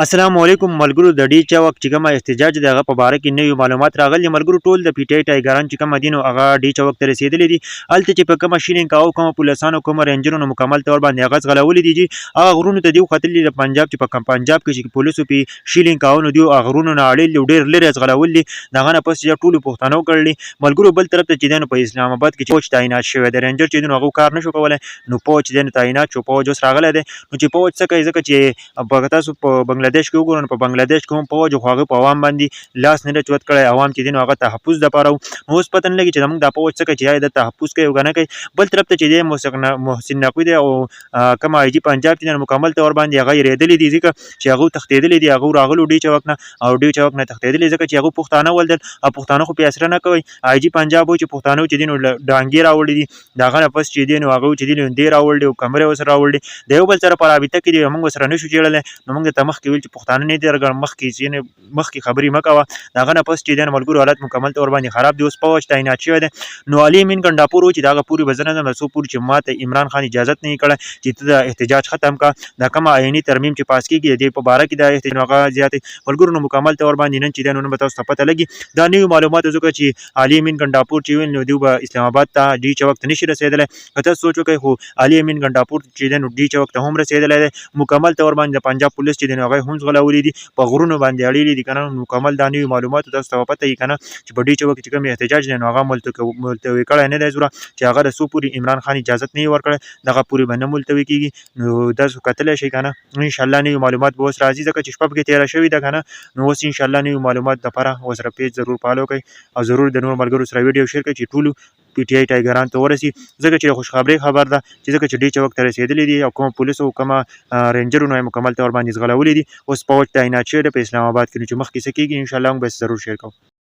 السلام علیکم ملګرو، د ډي چوک چې کومه احتجاج د هغه په باره کې نوي معلومات راغلي. ملګرو، ټول د پی ټی ټایګران چې کوم دي نو هغه ډي چوک ته رسیدلي دي. هلته چې په کومه شیلینګ کاوه، کومه پولیسانو، کومه رینجرونو، مکمل تور باندې هغه ځغلولي دي چې هغه غرونو ته دیو ختلي. د پنجاب چې په کوم پنجاب کې چې پولیسو پی شیلینګ کاوه نو دیو هغه غرونو نه اړیلي او ډېر لرې ځغلولي. د هغه نه پس چې ټولو پښتنو کړلي. ملګرو، بل طرف ته چې دی نو په اسلام آباد کې فوج تعینات شوی دی. رینجر چې دی نو هغه کار نشو کولی، نو فوج دی نو تعینات شو. فوج اوس راغلی دی، نو چې فوج څه کوي؟ ځکه چې په تاسو په بنگلاديش کې وګورئ، په بنگلاديش کې هم فوج، خو هغه په عوام باندې لاس نه چوت کړی. عوام چې دي نو هغه تحفظ د پاره. نو اوس پته نه لګي چې زموږ د فوج څه کوي، چې د تحفظ کوي او کنه کوي. بل طرف ته چې دی محسن نقوي دی او کوم آی جی پنجاب چې مکمل تور باندې هغه ریدلې دي، ځکه چې هغه تښتېدلې دي. هغه راغلو ډي چوک نه او ډي چوک نه تښتېدلې، ځکه چې هغه پښتانه ولدل او پښتانه خو پیسره نه کوي. آی جی پنجاب چې پښتانه چې دي نو ډانګې راوړي دي. د هغه نه پس چې دی نو هغه چې دی نو دی راوړي او کمرې وسره راوړي، د یو بل سره په رابطه کې دی. موږ سره نشو چېړلی، نو موږ ته مخکې ویل چې پښتانه نه دي درګړ مخکې چې مخکې خبرې مه کوه. د هغه نه پس چې دی نو ملګرو، حالت مکمل طور باندې خراب دی. اوس فوج تعینات شوی دی، نو علي امین ګنډاپور و چې د هغه پورې به زه نه ځم څو پورې چې ماته عمران خان اجازت نه کړی چې ته د احتجاج ختم کا. دا کومه آئیني ترمیم چې پاس کیږي، د دې په باره کې د احتجاج هغه زیات. ملګرو، نو مکمل طور باندې نن چې دی نو نن به تاسو ته پته لګي دا نوي معلومات، ځکه چې علي امین ګنډاپور چې ویل نو دیو به اسلام آباد ته ډي چوک ته نشي رسېدلی. که تاسو سوچ وکړئ، خو علي امین ګنډاپور چې دی نو ډي چوک ته هم رسېدلی دی. مکمل طور باندې د پنجاب پولیس چې دی نو هغه هم ځغلولي دي، په غرونو باندې اړېلي دي که نه. مکمل دا نوي معلومات تاسو ته پته وي که نه چې په ډي چوک کې چې کوم احتجاج دی نو هغه ملتوي کړی نه دی زوره، چې هغه د څو پورې عمران خان اجازت نه ورکړی، دغه پورې به نه ملتوي کېږي. نو تاسو کتلی شئ که نه. انشاءالله نوي معلومات به اوس راځي، ځکه چې شپه پکې تېره شوې ده که نه. نو اوس انشاءالله نوي معلومات دپاره ورسره پیج ضرور فالو کړئ او ضرور د نورو ملګرو سره ویډیو شیر کړئ چې ټولو پی ټی آی ټایګران ته ورسي، ځکه چې خوشخبری خبر ده چې ځکه چې ډي چوک ته رسېدلي دي او کوم پولیسو، کومه رینجرونو یې مکمل طور باندې ځغلولي دي. اوس فوج تعینات شوی دی په اسلام آباد کې، نو چې مخکې څه کېږي، انشاءالله موږ به ضرور شیر کوو.